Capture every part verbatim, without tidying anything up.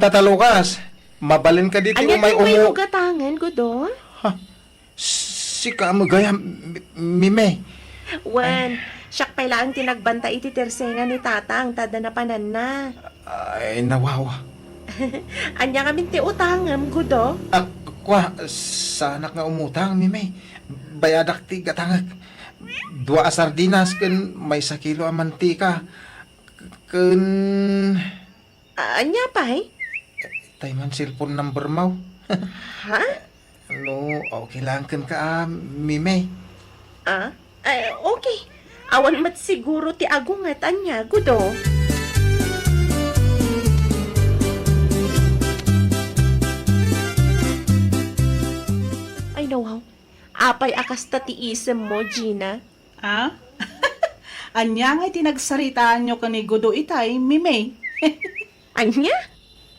Talukas, mabalin ka diti Ania umay ti umu- gatangen, Gudo? Ha? Sika met gayam, Mi-, Mimi. Wen, siak pay laeng ti nagbantay iti tersenga ni Tatang, ta adda napananna. Ay, nawaw. Ania ngamin ti utangem, Gudo? Ah, kua, saanak nga umutang, Mimi. Bayadak ti gatangek. Dua a sardinas ken maysa kilo a mantika. Ken A-, ania pay? Tay man cellphone number mo. Ha? No, okay lang kenka, ah, Mimi. Ah? Ay, okay. Awan met siguro ti agunget ania, Gudo. Ay, nawaw. Apay a kasta ti isemmo, Gina? Ah? Ania ngay ti nagsaritaanyo ken ni Gudo itay, Mimi? Ania?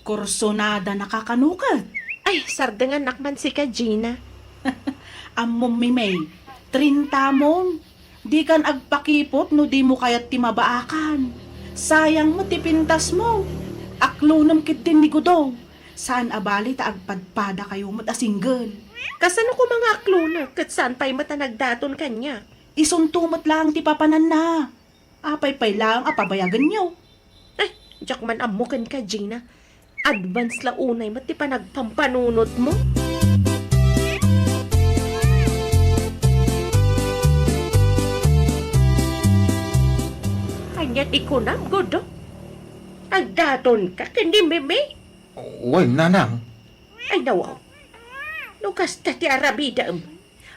Kursunada na kakano ket? Ay, sardengannak man sika, Gina. Ammom, Mimi, trintamon. Dikan agpakipot no dimo kayat ti mabaakan. Sayang met ti pintasmo. Aklonem ketdin ni Gudo. Saan a bali ta agpadpadakayo met a single. Kasano koma nga aklonek ket saan pay met a nagdaton kaniak? Isunto met laeng ti papananna. Apay pay laeng a pabayagenyo? Ay, diak man ammo kenka, Gina. Advance la unay met ti panagpampanunotmo. Ania ti kunam, Gudo? Agdatonka ken ni Mimi? Wen, nanang. Ay, nawaw. No kasta ti aramidem,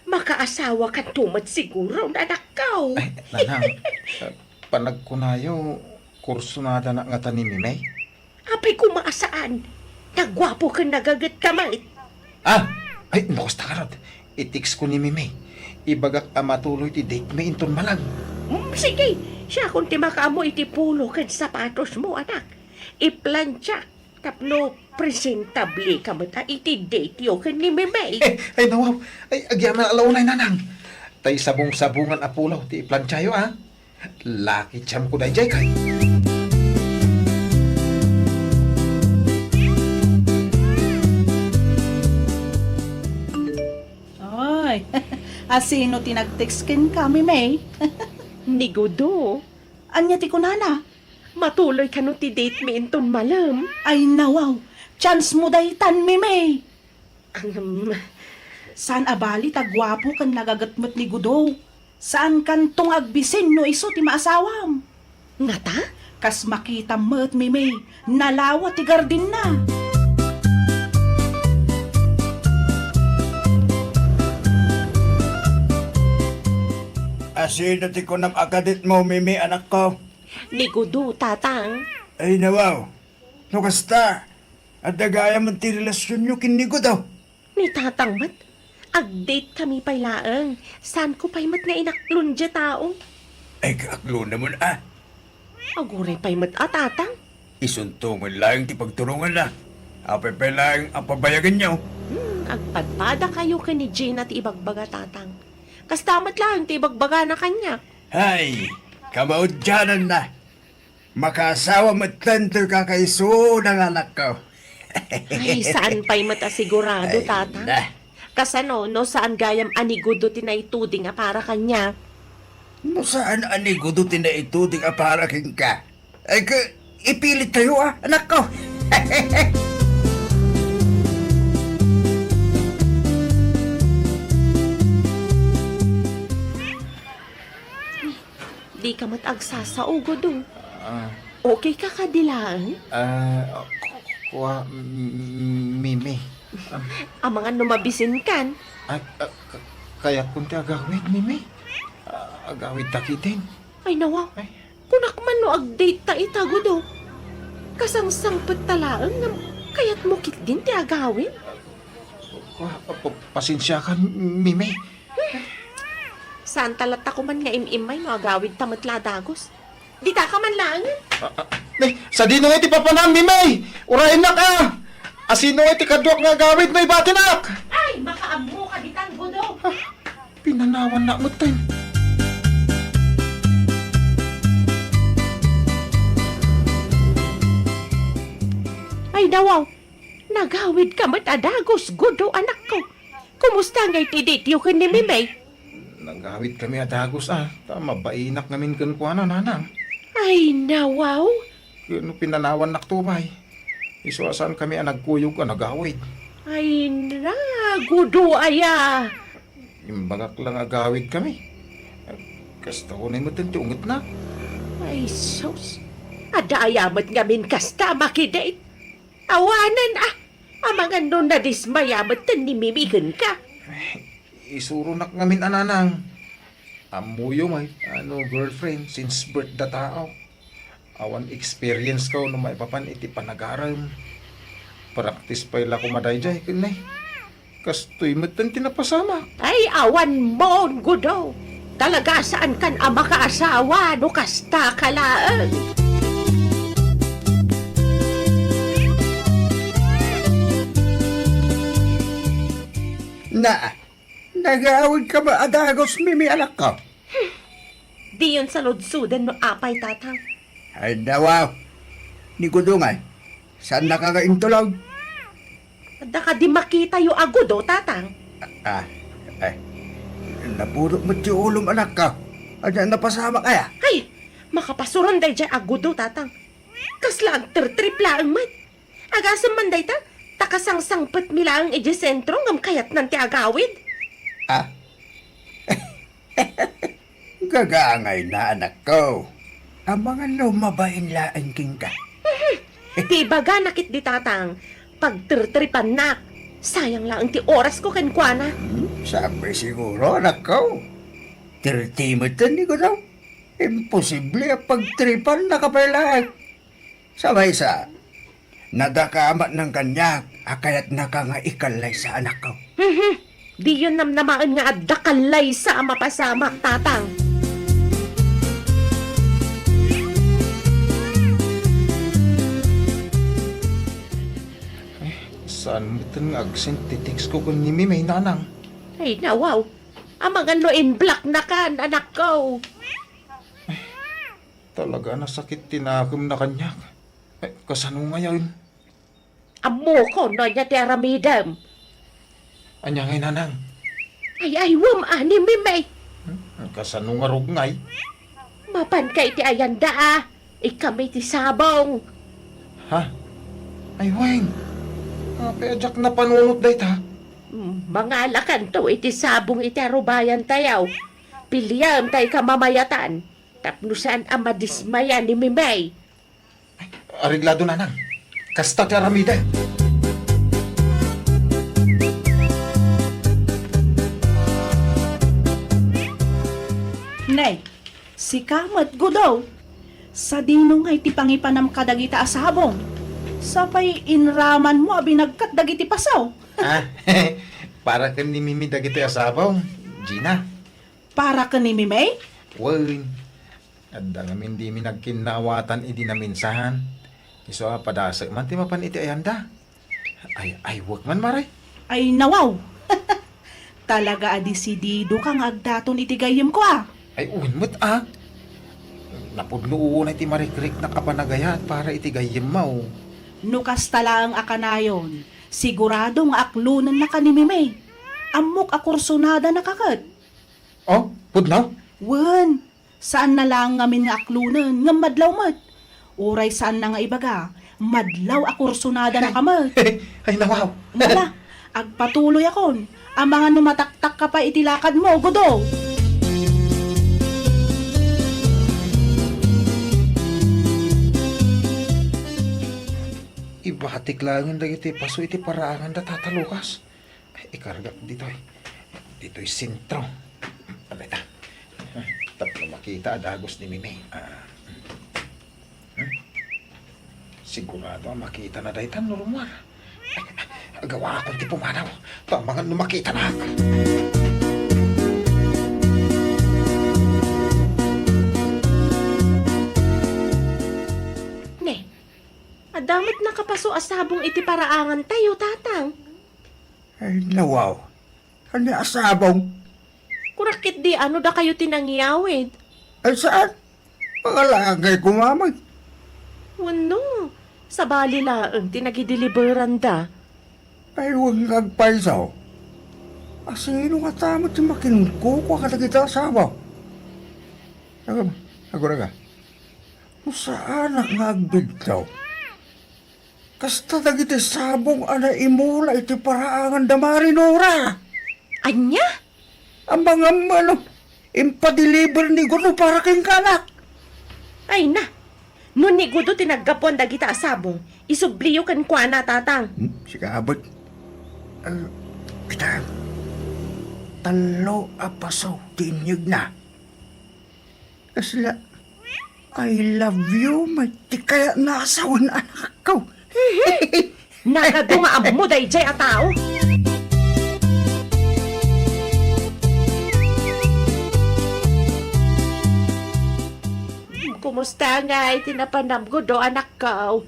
makaasawakanto met siguro, anakko. Ay, nanang, eh, panagkunayo, kursunada na ngata ni Mimi? Apay koma a saan? Naguapo ken nagaget ka met. Ah! Ay, no kasta ngarud, i-text ko ni Mimi. Ibagak a matuloy ti date mi inton malem. Mm, sige, siakon ti makaammo iti pulo ken sapatosmo, anak. Iplantiak tapno presentable ka met a iti date yo ken ni Mimi. Eh, ay, nawaw. Ay, agyaman a launay, nanang. Tay sabong-sabongan a pulo ti iplantiayo, ah. Lucky charm ko daydiay, kay. Ay, asino ti nag-text kenka, Mimi? Ni Gudo. Ania ti kunana? Matuloy kano ti date mi inton malem? Ay, nawaw. Chance mo daytan, Mimi. Ahem. Saan a bali ta guapo ken nagaget met ni Gudo. Saankanto nga agbisin no isu ti maasawam. Ngata? Kas makitam met, Mimi, nalawa ti gardinna. Asino ti kunam a kaditmo, Mimi, anakko? Ni Gudo, Tatang. Ay, nawaw. No kasta, adda gayam ti relasionyo ken ni Gudo. Ni Tatang met, ag-date kami pay laeng. Saanko pay met nga inaklon diay tao? Ay, kaaklonamon, a. Aguray pay met a, Tatang. Isunto ngarud laeng ti pagturonganna. Apay pay laeng a pabayagenyo? Hmm, agpadpadakayo ken ni Gina ti ibagbaga, Tatang. Kasta met laeng ti ibagbagana kaniak. Hay, kamaudiananna. Makaasawa metten ti kakaisuna nga anakko. Ay, saan pay met a sigurado, Ay, Tatang? Na. Kasano no saan gayam a ni Gudo ti naituding a para kaniak? No saan a ni Gudo ti naituding a para kenka? Ay, ka, ipilittayo, a, anakko. Dika met agsasao, Gudo. Ah. Okay ka kadi laeng? Ah, ku-, kua, m-, m-, Mimi. Ah. Amangan no mabisinkan? Ah, ah, ka-, kayatko ti agawid, Mimi. Ah, agawidta ketdin. Ay, nawa. Ay. Kunak man no ag-date ta ita, Gudo. Kasangsangpet ta laeng ngem kayatmo ketdin ti agawid? Ah, pa-, pa-, pasensiakan, Mimi. Saanta latta koman nga im-immay no agawidta met la dagus. Ditaka man laengen. Ah, ah, eh, sadino ngay ti papanam, Mimi? Urayennak, a! Asino ngay ti kaduak nga agawid no ibatinak? Ay, makaammoka ditan, Gudo. Ah, pinanawannak metten. Ay, Dawaw, nagawidka met a dagus, Gudo, anakko. Kumusta ngay ti date-yo ken ni Mimey? Nagawidkami a dagus, a, ta mabainak ngamin kenkuana, nanang. Ay, nawaw. Ken no pinanawannakto pay, isu a saankami a nagkuyog a nagawid. Ay, na, Gudo aya. Imbagak la nga agawidkami. Kasta unay met ti ungetna. Ay, sus. Adda aya met ngamin kasta a makidate? Awanen, a. Amangan no nadismaya met ni Mimey kenka. Isuronak ngamin a, nanang. Ammoyo met a no girlfriend since birth da tao. Awan experience ko no maipapan iti panagarem. Practice pay la koma daydiay ken ne. Kastoy metten ti napasamak. Ay, awan mon, Gudo. Talaga saankan a makaasawa no kasta ka laeng. Na, nagawidka met a dagus, Mimey, anakko? Diyon saludsoden no apay, Tatang. Ay, nawaw. Ni Gudo ngay, saannaka nga intulog? Adda kadi makitayo a Gudo, Tatang? Ah, ay. Napudot met ti ulom, anakko. Ania, napasamak aya? Ay, makapasuron daydiay a Gudo, Tatang. Kasla agtertrip laeng met. Agasem man dayta, ta kasangsangpetmi laeng idiay sentro ngem kayatnan ti agawid. Ah? Gagangayna, anakko. Amangan no mabain laeng kenka. Ti ibagana ketdi, Tatang, pagtertripannak. Sayang laeng ti orasko kenkuana. Hmm, saan siguro, anakko. Thirty metten ni Gudo. Imposible a pagtripannaka pay laeng. Sa maysa, nadakamatnan kaniak a kayatnaka nga ikallaysa, anakko. Mhm. Diyon namnamaen nga adda kallaysa a mapasamak, Tatang. Ay, saan metten nga agsend ti text ko ken ni Mimey, nanang? Ay, nawaw. Amangan no in-blocknakan, anakko. Talaga a nasakit ti nakemna kaniak. Eh, kasano ngayen? Ammokon no ania ti aramidem. Ania ngay, nanang? Ay-aywem a ni Mimey. Hmm? Kasano ngarud ngay? Mapanka iti ayanda a, ikkam iti sabong. Ha? Ay, wen. Apay a diak napanunot dayta? Hmm, mangalakanto iti sabong iti arubayantayo. Piliam ta ikaw mamayatan. Tapno saan a madismaya ni Mimey. Areglado, nanang. Kasta ti aramidem. Ne, sika met, Gudo. Sadino ngay ti pangipanam kadagita a sabong? Sapay inramanmo a binagkat dagiti paso. Ah, para ken ni Mimey dagitoy a sabong, Gina. Para ken ni Mimey? Wen. Adda ngamin dimi nagkinnawatan idi naminsan. Isu a padasek man ti mapan iti ayanda. Ay, ay, wen man, Mare. Ay, nawaw! Talaga a desididoka nga agdaton iti gayyemko, a? Ay, wen met, a. Napudno unay ti marikriknak a panagayat para iti gayyemmo. No kasta laeng a kanayon, sigurado nga aklonennaka ni Mimey. Ammok a kursonadanaka ket. Oh, pudno? Wen, saanna laeng ngamin nga aklonen, ngem madlaw met. Uray saanna nga ibaga, madlaw a kursonadanaka met. Ay, nawaw. Ala, agpatuloyakon. Amangan no mataktakka pay iti lakadmo, Gudo. Ibatik laengen dagiti paso iti paraangan da Tata Lucas. Ay, ikargak ditoy. Ditoy sentro. Ano ita? Tapno makita a dagus ni Mimey. Ah. Hmm? Sigurado a makitana dayta no rummuar. Ay, agawakon ti pumanaw. Ta amangan no makitanak. Ne, adda met nakapaso a sabong iti paraangantayo, Tatang. Ay, nawaw. Ania a sabong? Kunak ketdi a no dakayo ti nangyawid. Ay, saan? Pangalagay ko, mamay. Wenno, Sabali laeng ti nagideliberanda. Ay, wen nga agpayso. Asino ngata met ti makinkukua kadagiti asawa? Agam, aguraga. No saanak nga agbidto, kasta dagiti sabong a naimula iti paraangan da Mari Nora. Ania? Amangan man, no, impadeliver ni Gudo para kenka, anak. Ay na, no ni Gudo ti naggapuan dagita a sabong, isubliyo kenkuana, Tatang. Hmm, sika abet. Ah, kita. Tallo a paso ti inyegna. Kasla, "I love you," met ti kayatna a sawen, anakko. Nagadu nga ammo daydiay a tao. Kumusta ngay ti napanam, Gudo, anakko?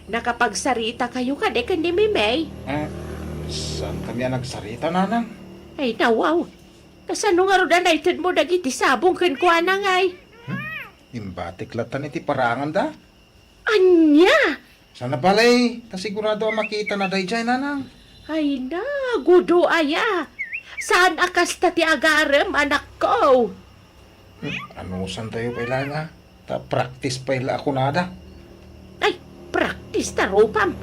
Nakapagsarita kayo kadi ken ni Mimey? Eh, saan kami a nagsarita, Nanang? Ay, nawaw. Kasano ngarud a naitedmo dagiti sabong kenkuana ngay? Hmm? Imbatik lattan iti paraanganda. Ania? Sana balay, ta sigurado a makitana daydiay, Nanang. Ay na, Gudo aya. Saan a kasta ti agarem, anakko? Hmm, anusantayo pay la nga? Ta practice pay la a kunada. Ay, practice ta rupam.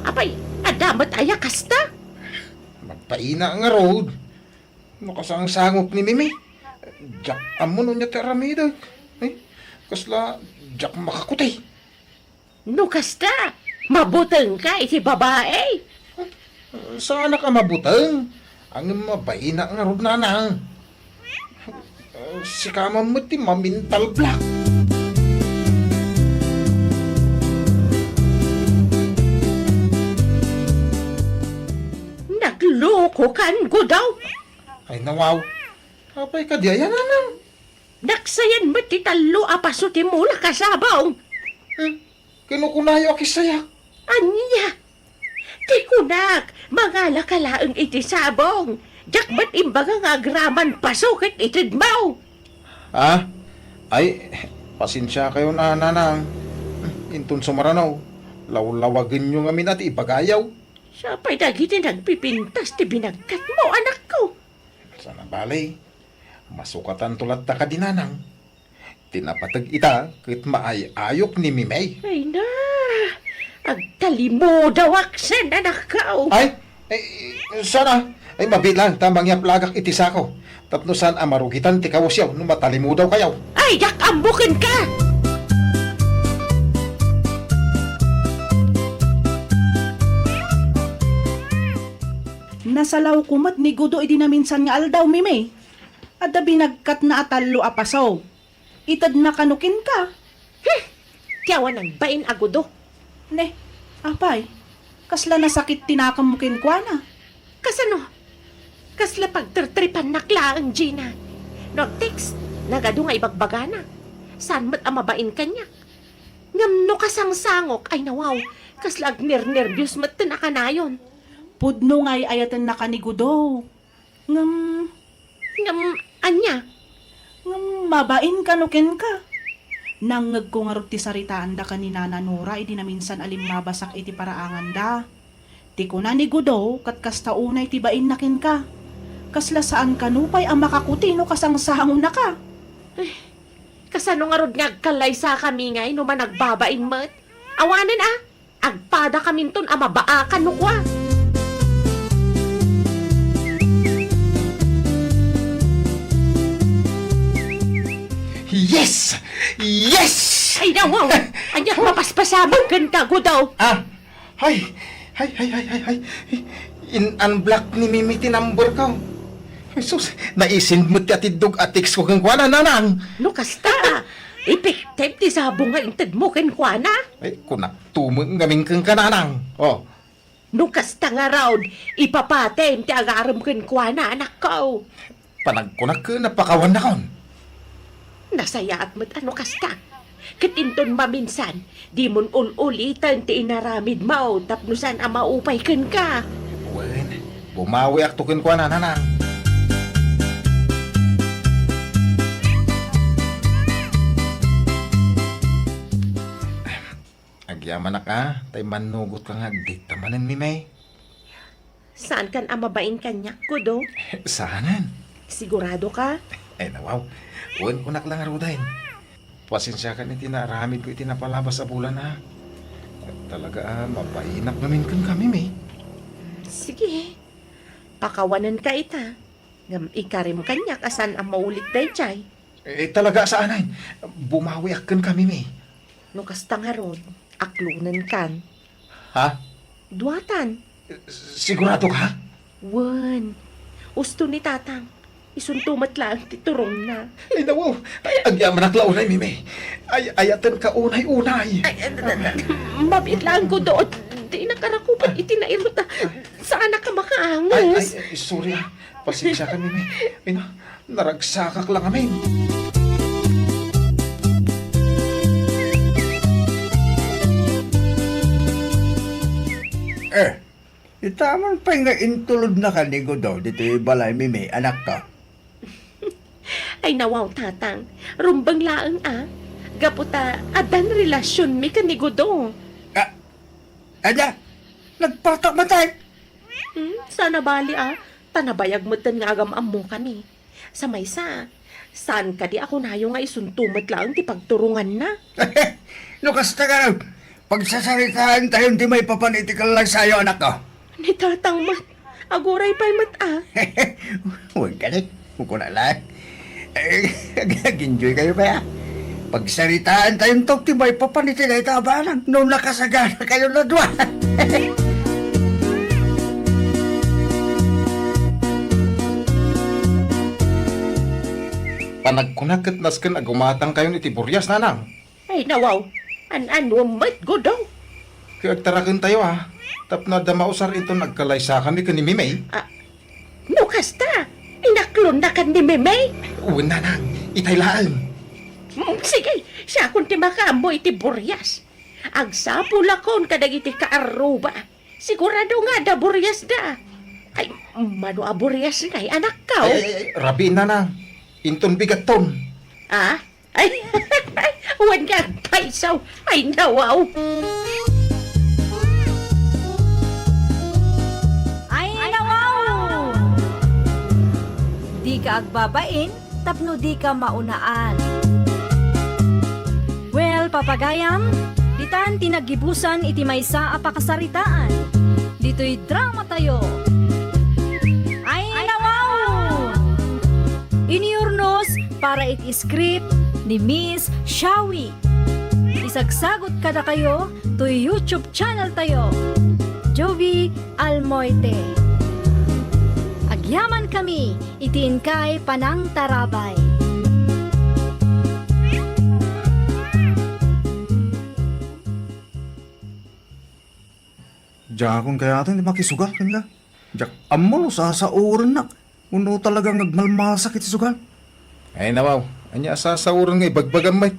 Apay, adda met aya kasta? Magpaina ngarud. No kasangsangok ni Mimi, diak ammo no ania ti aramidek. Eh, kasla diak makakuti. No kasta, mabutengka iti babai. Saanak a mabuteng. Ngem mabaina ngarud, Nanang. Sika man met ti ma-mental block. Naglokokan, Gudo. Ay, nawaw. Apay kadi aya, Nanang? Naksayan met ti tallo a paso ti mulak a sabong. Eh, kinukunayo a kisayak. Ania? Ti kunak, mangalaka laeng iti sabong. Diak met imbaga nga agraman paso ket itedmo. Ah? Ay, pasensiakayon, Nanang. Inton sumarano, lawlawagenyo ngamin a ti ibagayo. Sapay dagiti nagpipintas ti binagkatmo, anakko. Sana bale, masukatanto latta kadi, Nanang. Ti napateg ita ket maay-ayok ni Mimey. Ay na, agtalimudawak sen, anakko. Ay, ay, sana, ay, mabiit lang ta mangiaplagak iti sako. Tapno saan a marugitan ti kawesyo no matalimudawkayo. Ay, diak ammo kenka! Nasalawko met ni Gudo idi naminsan nga aldaw, Mimi. Adda binagkatna a tallo a paso. Itedna kano kenka? Hmm! Ti awan nagbain a Gudo. Ne, apay, kasla nasakit ti nakemmo kenkuana? Kasano? Kasla pagtertripannak laeng, Gina. No agtext, nagadu nga ibagbagana. Saan met a mabain kaniak? Ngem no kasangsangok, ay nawaw, kasla agnernerbios metten a kanayon. Pudno nga ay-ayatennaka ni Gudo. Ngem, ngem, ania? Ngem mabain kano kenka? Nangngegko ngarud ti saritaanda ken ni Nana Nora idi naminsan a limmabasak iti paraanganda. Ti kuna ni Gudo, ket kasta unay ti bainna kenka. Kasla saan kano pay a makakuti no kasangsangonaka. Ay, kasano ngarud nga agkallaysakami ngay no managbabain met? Awanen a, agpadakaminton a mabaakan no kua. Yes! Yes! Ay, nawaw! Ania, mapaspasabog kenka, Gudo? Ah, Hay! Hay, hay, hay, hay, hay! In-unblock ni Mimi ti number ko. Ay, sus, naisend met ti atiddog a text ko kenkuana, Nanang. No kasta, effective ti sabong nga intedmo kenkuana. Ay, kunak tumen ngamin kenka, Nanang. Oh. No kasta ngarud, ipapatem ti agarem kenkuana, anakko. Panagkunak ken napakawannakon. Nasayaat met a no kasta. Ket inton maminsan, dimon ul-uliten ti inaramidmo tapno saan a maupay kenka. Wen, bumawiakto kenkuana, Nanang. Agi, Yamanak a, tay mannugot ka nga agdikta manen, Mimay. Saankan a mabain kaniak, Godo? Saanen. Sigurado ka? Ay, nawaw. Wen, unak lang aruden. Pasensiakan iti naaramid ko iti napalabas a bulan, a. Talaga a, mabainak ngamin ken ka, Mimay. Sige. Pakawanen ka ita. Ngem ikarim kaniak a saan a maulit daydiay. Eh, talaga a saanen. Bumawiak ken ka, Mimay. No kasta ngarud, aklonen kan. Ha? Duatan. Sigurado ka? Wen. Usto ni Tatang. Isunto met laeng ti turongna. Ay, nawaw. Ay, agyamanak la unay, Mimay. Ay, ayaten ka unay-unay. Ay, ay, ay, ay, mabiit laeng, Godo. Dinak a rakupen iti nairut a saanak a makaanges. Ay, ay, ay, sorry, a. Pasensiakan, Mimay. Ay, na, naragsakak la ngamin. Eh, ita man pay nga intulodnaka ni Godo ditoy balay, Mimay, anakko. Ay, nawaw, Tatang. Rumbeng laeng, a. Gapu ta addan relasionmi ken ni Godo. Ah, ada, nagpatak met ay. Hmm, saan a bali, a. Ta nabayag metten nga agam-ammokami. Sa maysa, saan kadi a kunayo nga isunto met laeng ti pagturonganna? No kasta, ngarud, pagsasaritaentayon ti maipapan iti kallaysayo, anakko. Ni Tatang met, aguray pay met, a. Wen kadi, kukuna laeng. Eh, ag-, ag-enjoy kayo pay, a. Pagsaritaentayon ti maipapan iti dayta a banag no nakasaganakayon a dua. Panagkunak ket nasken a gumatangkayon iti burias, nanang. Ay, nawaw. An-anuem met, Godo? Ket agtarakentayo, a. Tapno adda mausar inton agkalaysakami ken ni Mimay. Ah, no kasta, inaklonnakan ni Mimay? Wen, nanang, itay laeng. Mm, sige, siakon ti makaammo iti burias. Agsapulakon kadagiti kaarruba. Sigurado nga adda buriasda. Ay, mano a buriasnay, anakko? Ay, ay, ay, rabii, nanang. Inton bigatton. Ah? Ay, wen nga agpayso. Ay, nawaw. Ay, nawaw! Dika agbabain tapno dika maunaan. Well, papagayam, ditan ti naggibusan iti maysa a pakasaritaan. Ditoy dramatayo. Ay, nawaw! Inurnos para iti script ni Miss Shawi. Isagsagut kadakayo toy YouTube channel tayo, Jovi Almoite. Agyamankami iti inkay panangtarabay. Diakon kayaten ti makisugal kenka. Diak ammo no sasaorennak wenno talaga nga agmalmalsak iti sugal. Ay, nawaw, ania a sasaoren nga ibagbagam met?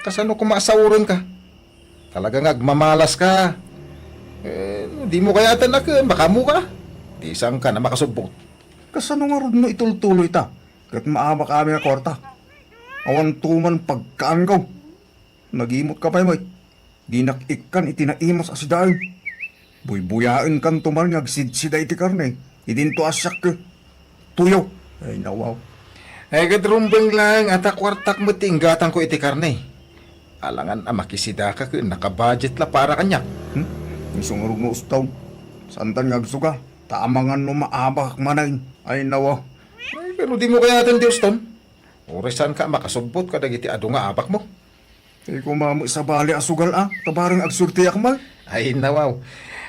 Kasano koma a saorenka? Talaga nga agmamalaska. Eh, no dimo kayaten a ken, makaammoka. Di saanka a makasubbot. Kasano ngarud no itultuloyta ket maabak amin a kuarta? Awan to man pagkaanko. Nagimutka pay met. Dinak ikkan iti naimas a sidaen. Buybuyaenkanto man nga agsidsida iti karne. Idinto a siak, eh, tuyo. Ay, nawaw. Ay, ket rumbeng laeng a ta kuartak met ti inggatangko iti karne. Alangan a makisidaka ket naka-budget la para kaniak. Hmm? Isu ngarud no uston. Saantan nga agsugal. Ta amangan no maabak manen. Ay, nawaw. Ay, pero dimo kayaten ti uston. Uray saanka a makasubbot kadagiti adu nga abakmo. Ay, koma met sabali a sugal, a, ta bareng agsuerteak man. Ay, nawaw.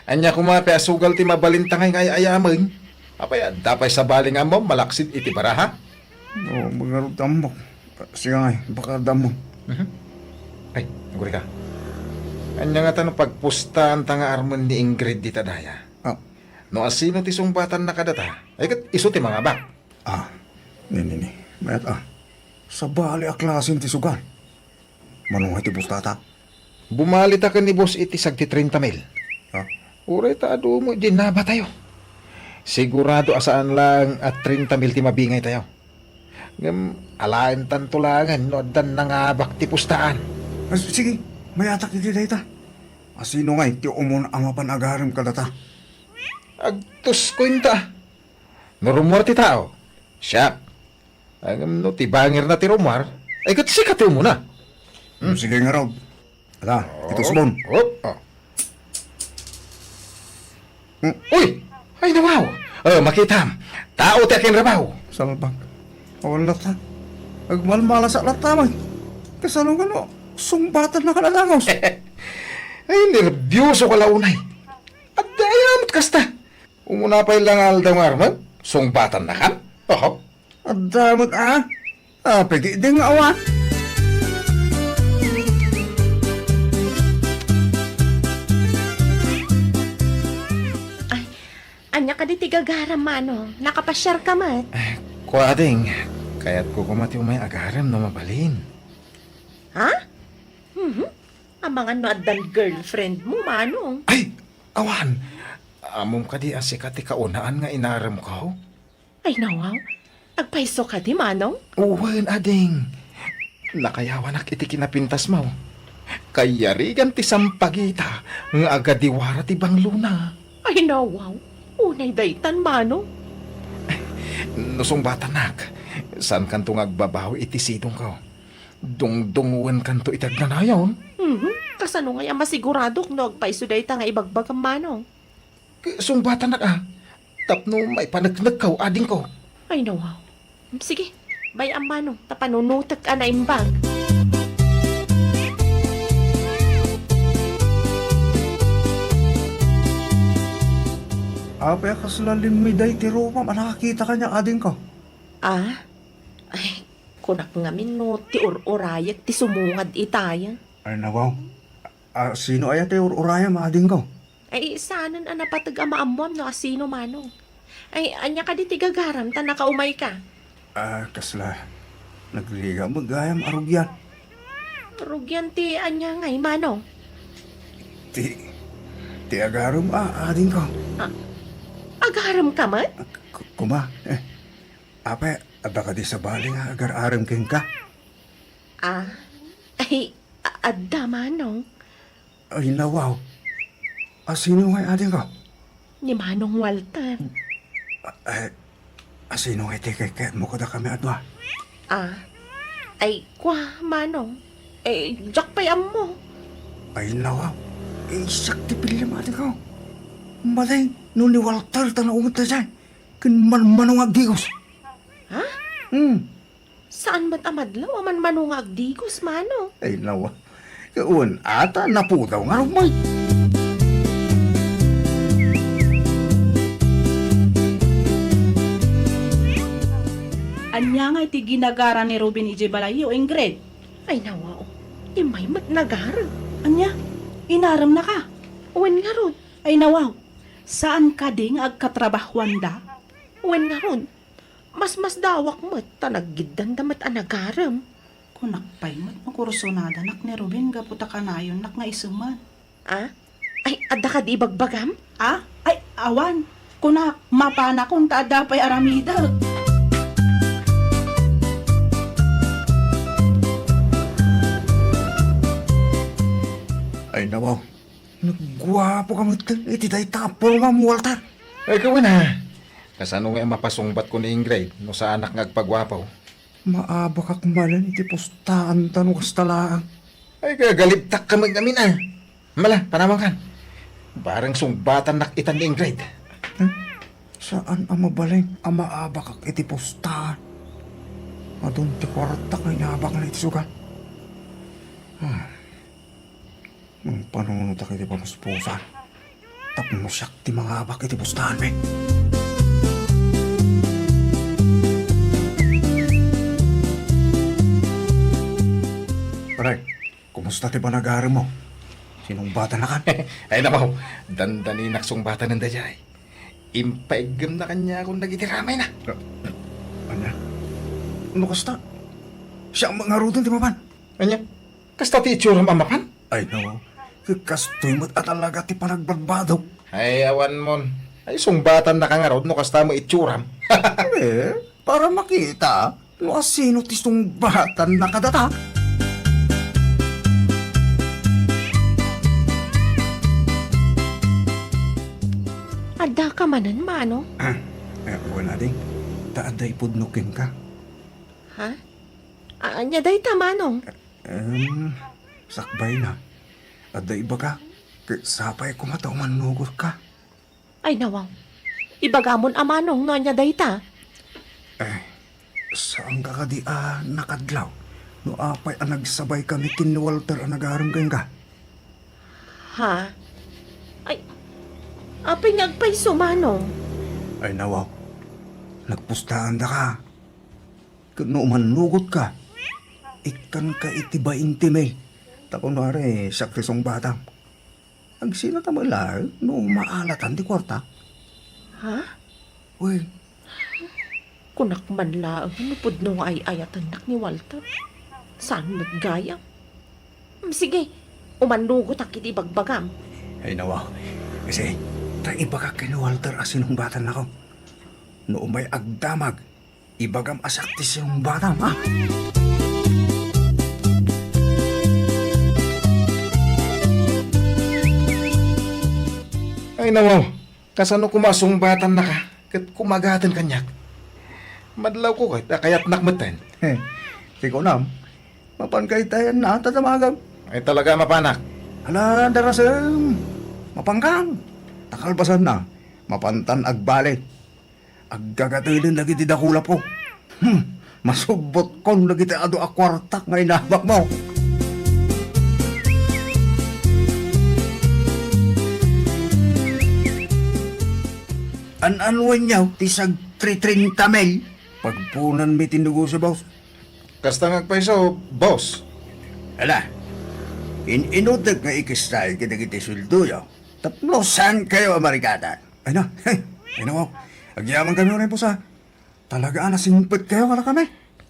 Ania koma pay a sugal ti mabalinta ngay nga ay-ayamen? Apay, adda pay sabali nga ammom malaksid iti baraha? Oo, ngarud ti ammok. Siak ngay, baka adda ammom. Mhm. Ay, aguray ka. Ania ngata no pagpustaanta nga armen ni Ingrid dita daya? Ah. No asino ti sungbatanna kadata, ay ket isu ti mangabak. Ah, ni, ni, ni. Mayat, a. Sabali a klasen ti sugal. Mano ngay ti pustata? Bumalita ken ni boss iti sagti trenta mil. Ha? Uray ta adu met diay nabatayo. Sigurado a saan laeng a trenta mil ti mabingaytayo. Ngem alaentanto laengen no addan nangabak ti pustaan. Ah, sige, mayatak iti dayta. Asino ngay ti umuna a mapan agarem kadata? Agtusko inta. No rummuar ti tao, siak. Ngem no ti bangirna ti rummuar, ay ket sika ti umuna. Hmm. Sige ngarud. Ala, iti usbon. Op, op. Hmm. Uy! Ay, nawaw! Eh, makitam. Tao ti akinrabaw. Salbag. Awan latta. Agmalmalasak latta man. Kasano nga no, sungbatannakan a dangus? Ay, nerbiosoka la unay. Adda aya met kasta. Umuna pay la nga aldaw nga armem, sungbatannakan? Oho. Adda met a. Apay di, di nga awan. Ay, ania kadi ti gagaram, Manong? Nakapasiarka met? Eh, kua, ading. Kayatko koma ti umay agarem no mabalin. Ha? Mhm. Amangan no addan girlfriend mo, Manong? Ay, awan. Ammom kadi a sika ti kaunaan nga inaremko? Ay, nawaw. Agpayso kadi, Manong? Wen, ading. Nakayawanak iti kinapintasmo. Kayarigan ti sampagita nga agadiwara ti banglona. Ay, nawaw. Unay daytan, Manong. No sungbatannak, saankanto nga agbabawi iti sidongko. Dungdungngoenkanto iti agnanayon. Mhm. Kasano ngay a masiguradok no agpayso dayta nga ibagbagam, Manong? Sungbatannak a, tapno maipaneknekko, adingko. Ay, nawaw. Sige, bay-am, Manong, ta panunotek a naimbag. Apay a kasla limmiday ti rupam a nakakita kaniak, adingko? Ah? Ay, kunak ngamin no ti ur-urayek ti sumungad itay. Ay, nawaw. A, sino aya ti ur-urayam, adingko? Ay, saanen a napateg a maammoam no asino, Manong. Ay, ania kadi ti gagaram ta nakaumayka? A, kasla nagrigat met gayam a rugian. Rugian ti ania ngay, Manong? Ti, ti agarem a, adingko. A, agaremka met? K-, kuma, eh, apay, adda kadi sabali nga agar-arem kenka? A, ay, a-, adda, Manong. Ay, nawaw. Asino ngay, adingko? Ni Manong Walter. A-, ay, asino ngay ti kayatmo kadakami a dua? A, ay, kua, Manong. Eh, diak pay ammo. Ay, nawaw. Eh, siak ti piliem, adingko. Malay, no ni Walter ta naunget daydiay. Ken manmano nga agdigos. Ha? Hmm. Saan met a madlaw a manmano nga agdigos, Manong? Ay, nawa. Wen, ata napudaw nga rumay. Ania nga iti ginagara ni Ruben idiay balayyo, Ingrid? Ay, nawa, oh. Immay met nagarem. Ania? Inaremnaka? Wen ngarud. Ay, nawa. Saan kadi nga agkatrabahoanda? Wen ngarud. Masmasdawak met ta naggiddanda met a nagarem. Kunak pay met no kursunadanak ni Ruben gapu ta kanayonnak nga isemman. A? Ay, adda kadi ibagbagam? A? Ay, awan. Kunak, mapanakon ta adda pay aramidek. Ay, nawaw. Nagguapoka met iti dayta a purmam, Walter. Ay, kawen a. Kasano nga mapasungbatko ni Ingrid no saanak nga agpaguapo? Maabakak manen iti pustaanta no kasta laeng. Ay, kagalibtak ka met ngamin a. Mala, panawankan. Bareng sungbatannak itan ni Ingrid. Hmm? Saan a mabalin a maabakak iti pustaan. Adun ti kuartak nga inabakna iti sugat. Hmm. Mangpanunotak iti pamuspusan tapno siak ti mangabak iti pustaanmi. Pare, kumusta ti panagarem mo? Sinungbatannakan? Ay, napaw, dandaninak sungbatanen daydiay. Impaiggemna kaniakon dagiti ramayna. Ania? No kasta, siak met ngaruden ti mapan. Ania? Kasta ti itsuram a mapan? Ay, no. Kastoy met a talaga ti panagbadbadok. Ay, awan mon. Ay, sungbatannaka ngarud no kasta met itsuram. Eh, para makita no asino ti sungbatanna kadata. Addaka manen, Manong? Ah, eh, wen, ading. Ta adda ipudno kenka. Ha? A-, ania dayta, Manong? Em, sakbayna. Adda ibagak, ket sapay koma ta umannugotka. Ay, nawaw. Ibagamon a, Manong, no ania dayta. Eh, saanka kadi a nakadlaw no apay a nagsabaykami ken ni Walter a nagarem kenka? Ha? Ay, apay nga agpayso, Manong? Ay, nawaw. Nagpustaandaka. Ket no umannugotka, ikkanka iti bainte mil. Ta kunwari, siak ti sungbatam. Agsinata met laeng no maalatan ti kuarta. Ha? Wen. Kunak man laeng no pudno nga ay-ayatennak ni Walter. Saan met gayam? Mm, sige, umannugotak iti ibagbagam. Ay, nawaw. Kasi, ta ibagak ken ni Walter a sinungbatannako. No umay agdamag, ibagam a siak ti sinungbatam, ha? Ay, nawaw. Kasano koma a sungbatannaka ket kumagaten kaniak? Madlawko ket a kayatnak metten. He, ti kunam, mapanka itayan na ta damagem. Ay, talaga a mapanak. Ala, darasem, mapankan. Ta kalpasanna, mapantan agbali. Aggagateden dagiti dakulapko. Hmm, masubbotkon dagiti adu a kuartak nga inabakmo. An-anuenyo ti sagtritrinta mil? Pagpunanmi ti negosio, boss. Kasta nga agpayso, boss. Ala, in-inutek nga ikistay kadagiti sueldoyo tapno saankayo a marigatan. Ay na, ay na, wow. Agyamankami unay, boss, a. Talaga a nasingpetkayo kadakami.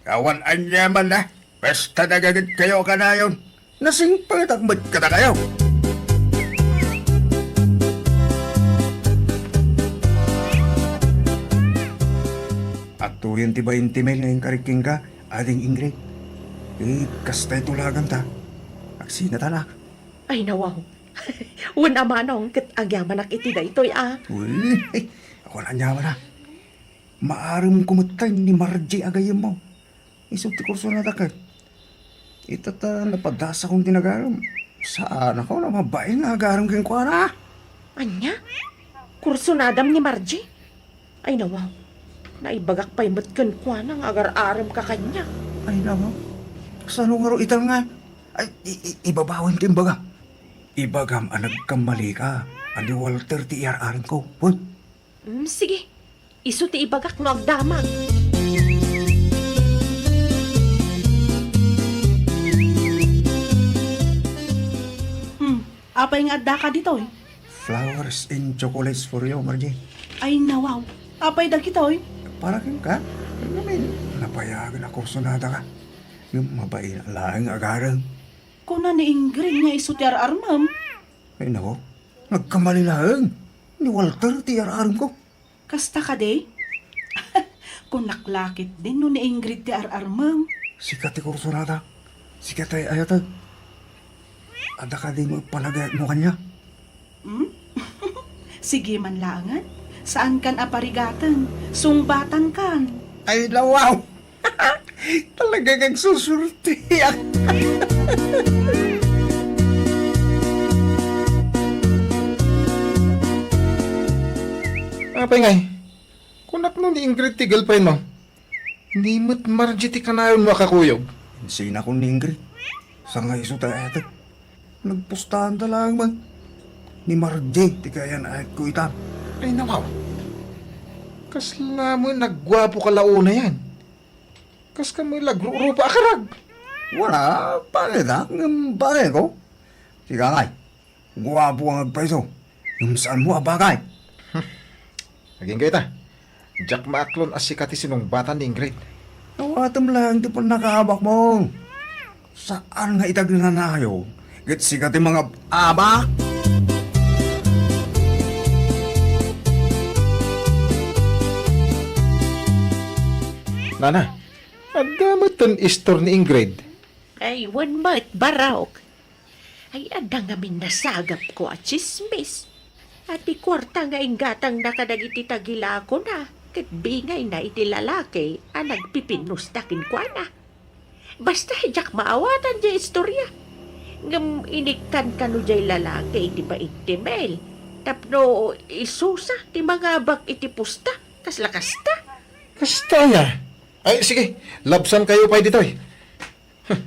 Awan aniamanna. Basta nagagedkayo kanayon. Nasingpetak met kadakayo. Adtoyen ti bainte mil nga inkarik kenka, Ading Ingrid. Eh, kasta iti ulaganta. Agsinatanak. Ay, nawaw. Wen a, Manong, ket agyamanak iti daytoy a. Uy, awan aniamanna. Maaremko metten ni Margie a gayyemmo. Isu ti kursonadak ket. Ita ta napadasakon ti nagarem. Saanakon a mabain nga agarem kenkuana. Ania? Kursonadam ni Margie? Ay, nawaw. Naibagak pay met kenkuana nga agar-aremka kaniak. Ay, nawaw. Sano ngarud italngan? Ay, i-, i-, ibabawen ti imbagam. Ibagam a nagkammalika, a ni Walter ti iyar-aremko. Wen? Mm, sige. Isu ti ibagak no agdamag. Hmm, apay nga addaka ditoy? Flowers and chocolates for you, Margie. Ay, nawaw. Apay dagitoy? Para kenka. Ngamin, napayagen a kursonadaka. Ngem mabain laeng agarem. Kuna ni Ingrid nga isu ti ar-armem. Ay, nako. Nagkamali laeng. Ni Walter ti ar-aremko. Kasta kadi? Kunak la ketdin no ni Ingrid ti ar-armem. Sika ti kursonadak. Sika ti ay-ayatek. Adda kadi met panagayatmo kaniak? Hmm? Sige man laengen. Saankan a parigaten. Sungbatankan. Ay, nawaw! Talaga kang susurtiak. Apay ngay, kunak no ni Ingrid ti girlfriend mo? Ni met Margie ti kanayonmo a kakuyog. Insinakon ni Ingrid. Sa nga isu ti ayatek. Nagpustaanda laeng man. Ni Margie ti kayan-ayatko ita. Ay, nawaw. Kasla met nagguapo ka la unayen. Kas kami lagrurupa a karag. Wala, pangita, ngem bagayko. Sika ngay, guapo nga agpayso. Ngem saanmo a bagay. Agingga ita. Diak maaklon a sika ti sinungbatan ni Ingrid. Awatem laeng ti pannakaabakmo. Saan nga ita agnanayon, ket sika ti mangab-abak. Nana, adda met ten istor ni Ingrid. Ay, wen met, barok. Ay, adda ngamin nasagapko a tsismis. A ti kuarta nga inggatangna kadagiti tagilakona, ket bingayna iti lalaki a nagpipinnusta kenkuana. Basta, diak maawatan diay istoria. Ngem inikkan kano diay lalaki iti baing ti mil tapno isusa ti mangabak iti pusta, kasla kasta. Kasta aya? Ay, sige, labsankayo pay ditoy. Huh,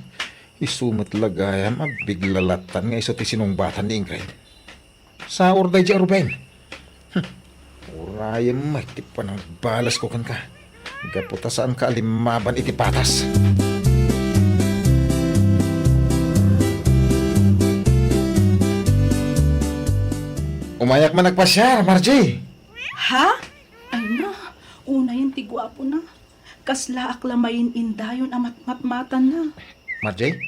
isu met la gayam a bigla lattan nga isu ti sinungbatan ni Ingrid. Saur daydi a Ruben. Hmm. Urayem met ti panangbalasko kenka. Gapu ta saanka a limmaban iti patas. Umayak man agpasiar, Margie. Ha? Ay na, unayen ti guapona. Kaslaak la mainindayon a matmatmatanna. Margie?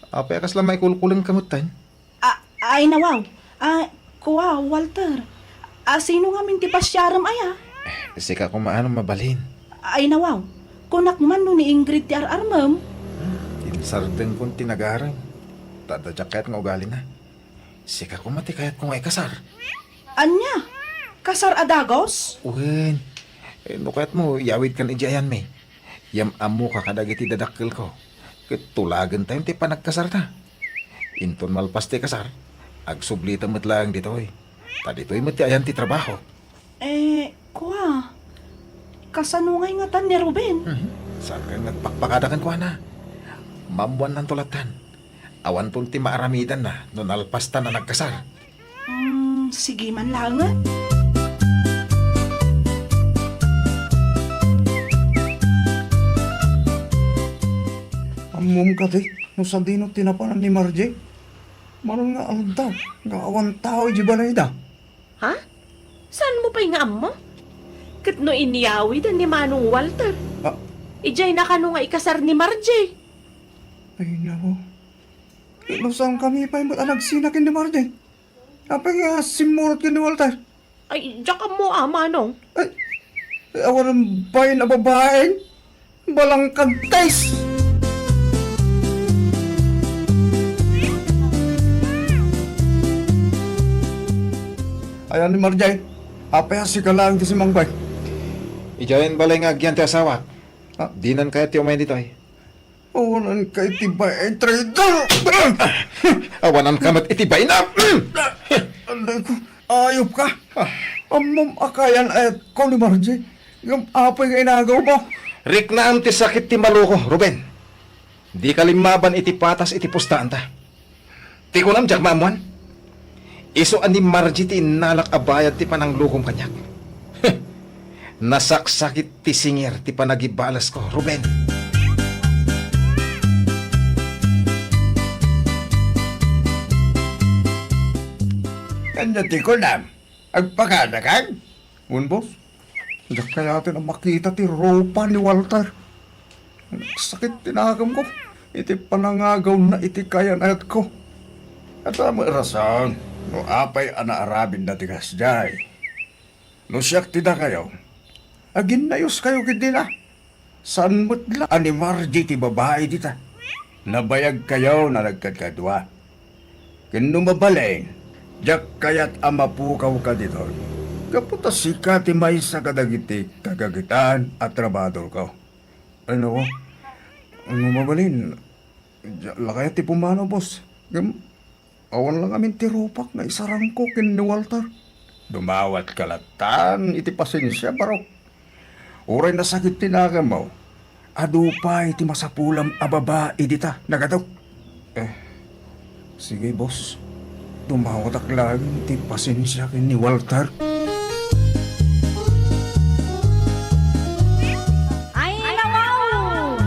Apay a kasla maikulkulenka metten? A-, ay, nawaw. A, kua, Walter. A, sino ngamin ti pasiarem aya? Sika koma a mabalin. Ay, nawaw. Kunak man no ni Ingrid ti ar-armem. Insardengkon ti nagarem. Ta adda diak kayat nga ugalina. Sika koma ti kayatko nga ikasar. Ania? Kasar a dagus? Wen. Eh, no kayatmo, iyawidkan idiay ayanmi. Yam-ammoka kadagiti dadakkelko. Ket tulagentayon ti panagkasarta. Inton malpas ti kasar, agsublitem met laeng ditoy. Ta ditoy met ti ayan ti trabaho. Eh, kua, kasano ngay ngatan ni Ruben? Mhm. Saan nga agpakpakada kenkuana? Maammuannanto lattan. Awanton ti maaramidanna no nalpastan a nagkasar. Hmm, sige man laengen. Ammom kadi no sadino ti napanan ni Margie? Manon nga aldaw nga awan tao idiay balayda. Ha? Saanmo pay nga ammo? Ket no inyawiden ni Manong Walter, ah, idiayna kano nga ikasar ni Margie? Ay, nako. Ket no saankami pay met a nagsina ken ni Margie? Apay nga simmurot ken ni Walter? Ay, diak ammo a, Manong. Ay, awan bain a babaen. Balangkagtis! Ayan ni Marjay, apay a sika laeng ti simmangpet? Idiayen balay nga agyan ti asawak. Ah. Dinan kayat ti umayen ditoy. Awanan kay ti bain, traidor! Awanan ka met iti bain, ah! Aray ko, ayop ka! Ammom a kayan-ayatko ni Marjay. Ngem apay nga inagaw mo? Riknaam ti sakit ti maluko, Ruben. Dika limmaban iti patas iti pustaanta. Ti kunam, diak maammuan. Isu a ni Margie ti innalak a bayad ti pananglukom kaniak. Nasaksakit ti singir ti panagibalesko, Ruben. Ania ti kunam? Agpakadakan? Wen, boss. Diak kayaten a makita ti rupa ni Walter. Nagsakit ti nakemko iti panangagawna iti kayan-ayatko. Adda met rason no apay a naarabidna ti kasdiay. No siak ti dakayo, aginnayoskayo ketdina. Saan met la a ni Margie ti babai dita. Nabayagkayo a nagkadkadua. Ken no mabalin, diak kayat a mapukawka ditoy. Gapu ta sika ti maysa kadagiti kagagetan a trabadorko. Ay, nako. No mabalin, diak la kayat ti pumanaw, boss. Ngem, awan la ngamin ti rupak nga isarangko ken ni Walter. Dumawatka lattan iti pasensia, barok. Uray nasakit ti nakemmo, adu pay ti masapulam a babai dita, nagato. Eh, sige, boss. Dumawatak laeng ti pasensia ken ni Walter. Ay, nawaw!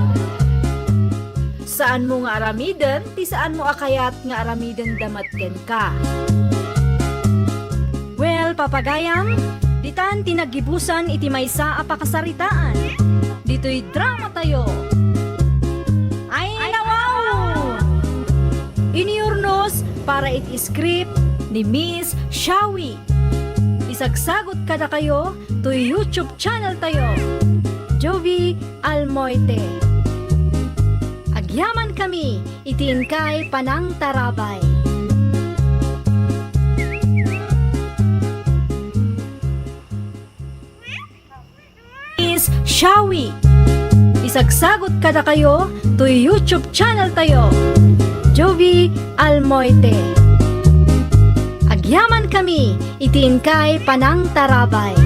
Saanmo nga aramiden ti saanmo a kayat nga aramidenda met kenka. Well, papagayam, ditan ti naggibusan iti maysa a pakasaritaan. Ditoy dramatayo. Ay, nawaw! Inurnos para iti script ni Miss Shawi. Isagsagot kadakayo toy YouTube channel tayo, Jovi Almoite. Agyaman kami iti inkay panangtarabay. Shawi. Isagsagut kadakayo toy YouTube channel tayo, Jovie Almoite. Agyaman kami iti inkay panangtarabay.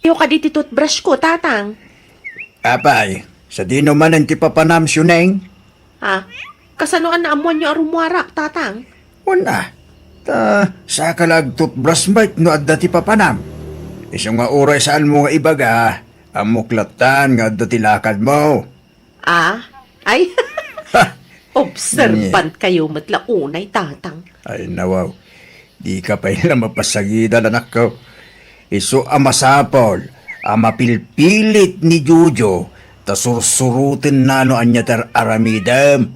Yo kadi ti toothbrush ko, Tatang. Apay, sadino manen ti papanam, Siuneng? Ha? Kasano a naammoanyo a rummuarak, Tatang? Wen a. Ta, saka la ag-toothbrush met no adda ti papanam. Isu nga uray saanmo nga ibaga, ammok lattan nga adda ti lakadmo. Ah? Ay? Ha! Observant kayo met la unay, Tatang. Ay, nawaw. Dika pay la mapasagidan, anakko. Isu a masapul a mapilpilit ni Jojo ta sursurotenna no ania ti ar-aramidem.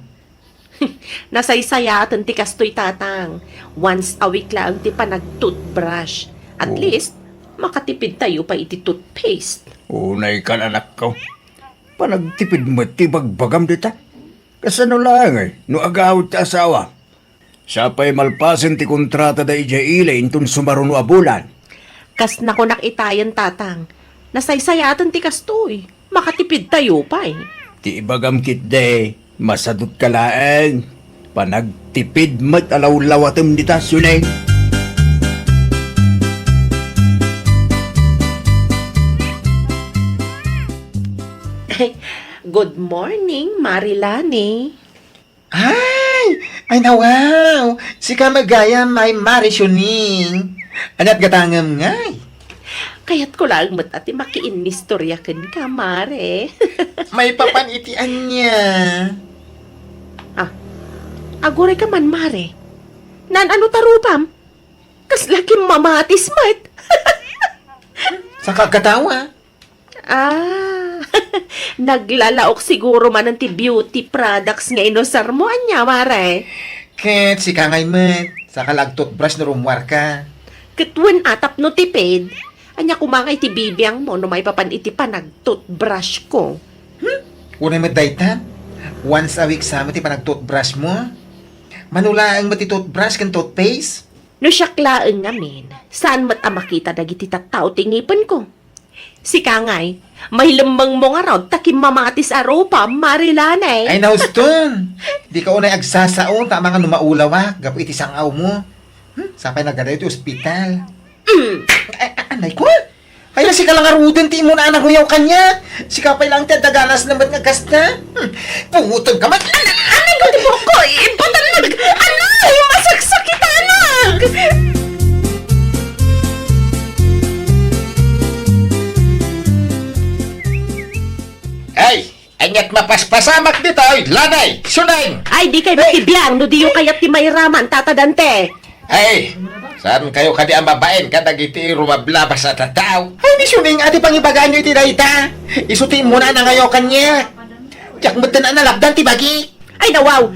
Nasaysayaten ti kastoy, Tatang. Once a week laeng ti panag-toothbrush. At Oh. least, makatipid tayo pay iti toothpaste. Unay kan, anakko. Panagtipid met ti bagbagam dita. Kasano laeng, eh, no agawid ti asawa? Sapay malpasen ti kontrata da idiay ili inton sumaruno a bulan. Kas nakunak itayen, Tatang. Nasaysayaten ti kastoy. Makatipid tayo pay. Ti ibagam ketdi, masadutka laeng. Panagtipid met a lawlawatem dita, Siuneng. Good morning, Mari Lani. Ay! Ay, nawaw! Sika met gayam, Mari Siuneng. Aniat gatangem ngay? Kayatko laeng met a ti makiinnistorya kenka, Mare. Maipapan iti ania? Ah, aguray ka man, Mare. Naan-ano ta rupam? Kasla kimmamatis met. Saka agkatawa. Ah, naglalaok siguro manen ti beauty products nga inusarmo, ania, Mare? Ket sika ngay met, saka la ag-toothbrush no rummuarka. Ket wen a tapno tipid, ania koma ngay ti bibiangmo no maipapan iti panag-toothbrushko? Hmm? Unay met dayta, once a week sa met ti panag-toothbrushmo. Mano laeng met ti toothbrush ken toothpaste? No siak laeng ngamin, saan met a makita dagiti tattao ti ngipenko. Sika ngay, mailemmengmo ngarud ta kimmamatis a rupam, Mari Lani. Ay, nauston! Dika unay agsasao ta amangan no maulawak gapu iti sang-awmo. Hmm? Sapay nagadayo ti ospital. Mm. Ay, a-, anay ko? Ay, sika la ngaruden ti immuna a naruyaw kaniak. Sika pay laeng ti adda ganasna met nga kasta. Hmm, pungotengka met. An-, anay ko ti buokko, imbatan met. Anay, masaksakitanak. Ay, aniat mapaspasamak ditoy, Lani, Siuneng. Ay, dikay makibiang no diyo kayat ti mairaman, Tata Dante. Ay, saan kayo kadi a mabain kadagiti rumablabas a tattao? Ay, ni Siuneng, adi pangibagaanyo iti dayta. Isu ti immuna a nangayaw kaniak. Diak metten a nalabdan ti bagi. Ay, nawaw.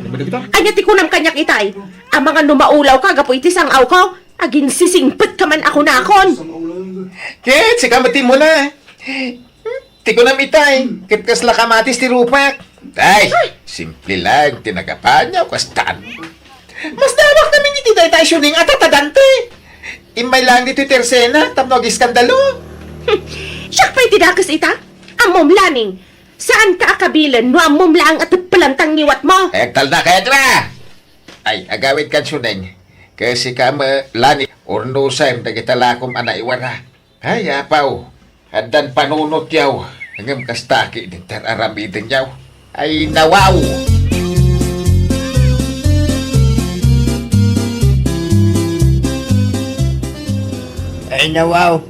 Ania ti kunam kaniak itay? Amangan no maulawka gapu iti sang-awko, aginsisingpetka man a kunakon. Ket sika met ti immuna. Ti kunam itay, ket kasla kamatis ti rupak. Ay, simple lang ti nagapaanyo, kastan. Masdawak ngamin iti dayta a Siuneng a Tata Dante. Immay lang ditoy ti eksena, tapno agiskandalo. Siak pay ti dakes ita? Ammom, Lani, saanka a kabilen no ammom laeng a teppelan ti ngiwatmo. Ay, agtalna kayat ra. Ay, agawidkan, Siuneng. Ket sika met, Lani, urnosem dagita lakom a naiwara. Ay, apaw, addan panunotyaw, ngem kasta ketdi ti ar-aramidenyaw. Ay, nawaw! Ay, nawaw!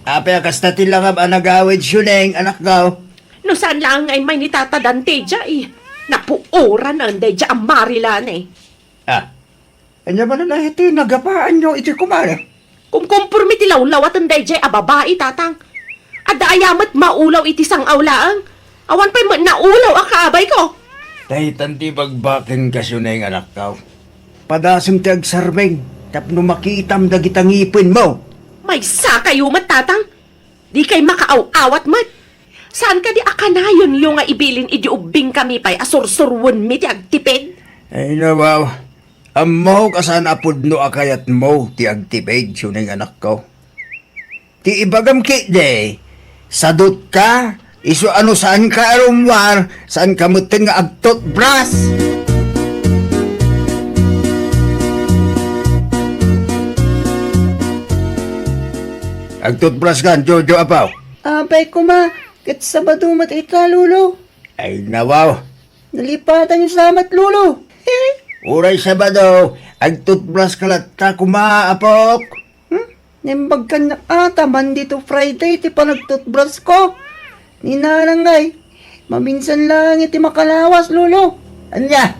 Apay a kasta ti langam a nagawid, Siuneng, anakko? No saan laeng nga immay ni Tata Dante diay, napuoran daydiay a Mari Lani. Ah, ania manen a iti nagapaanyo iti kumare? Kumkomporme ti lawlawaten daydiay a babai, Tatang. Adda aya met maulaw iti sang-aw laeng? Awan pay met naulaw a kaabayko. Daytan ti ibagbakenka, Siuneng, anakko. Padasem ti agsarbeng tapno makitam dagita ngipenmo. Maysa kayo met, Tatang. Dikay makaaw-awat met. Saan kadi a kanayonyo nga ibilin idi ubbingkami pay a sursuroenmi ti agtipid? Ay, nawaw. Ammok a saan a pudno a kayatmo ti agtipid, siuneng anakko. Ti ibagam ketdi, sadutka, isu a no saanka a rummuar, saanka metten nga agtutbras. Agtutbras kan, Jojo, apo. Apay koma, ket Sabado met ita, Lolo. Ay, nawaw. Nalipatan sa met, Lolo. Uray Sabado, agtutbras ka latta koma, apok. Hmm? Naimbag kaniak a ta Monday to Friday ti panagtutbras ko. Ni Nanang ngay, maminsan lang iti makalawas, Lolo. Ania?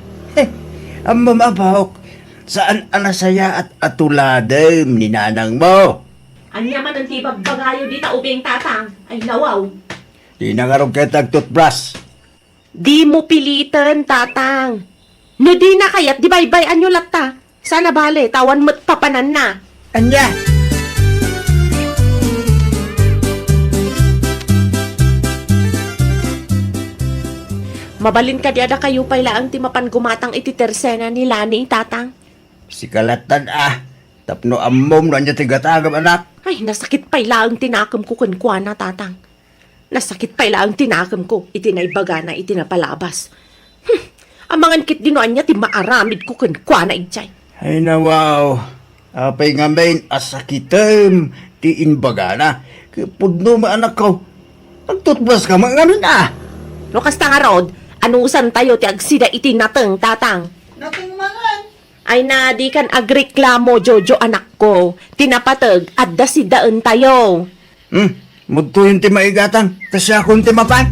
Ammom, apok, saan a nasayaat a tuladem ni Nanang mo. Ania manen ti ibagbagayo dita ubing, Tatang? Ay, nawaw. Dina ngarud ket agtutbras. Dimo piliten, Tatang. No dina kayat, di baybay-anyo latta. Saan a bale, ta awan met papananna. Ania? Mabalin kadi a dakayo pay laeng ti mapan gumatang iti tersena ni Lani, Tatang? Sika lattan a, tapno ammom no ania ti gatangem, anak. Ay, nasakit pay laeng ti nakemko kenkuana, Tatang. Nasakit pay laeng ti nakemko iti naibagana iti napalabas. Hmm, amangan ketdi no ania ti maaramidko kenkuana idiay. Ay, nawaw. Apay ngamin a sakitem ti imbagana? Ket pudno met, anakko. Agtutbras ka met ngamin a. No kasta ngarud, anusantayo ti agsida iti nateng, Tatang? Nateng manen? Ay na, dikan agreklamo, Jojo, anakko. Ti napateg, adda sidaentayo. Hmm, mudtoyen ti maigatang, ta siakon ti mapan.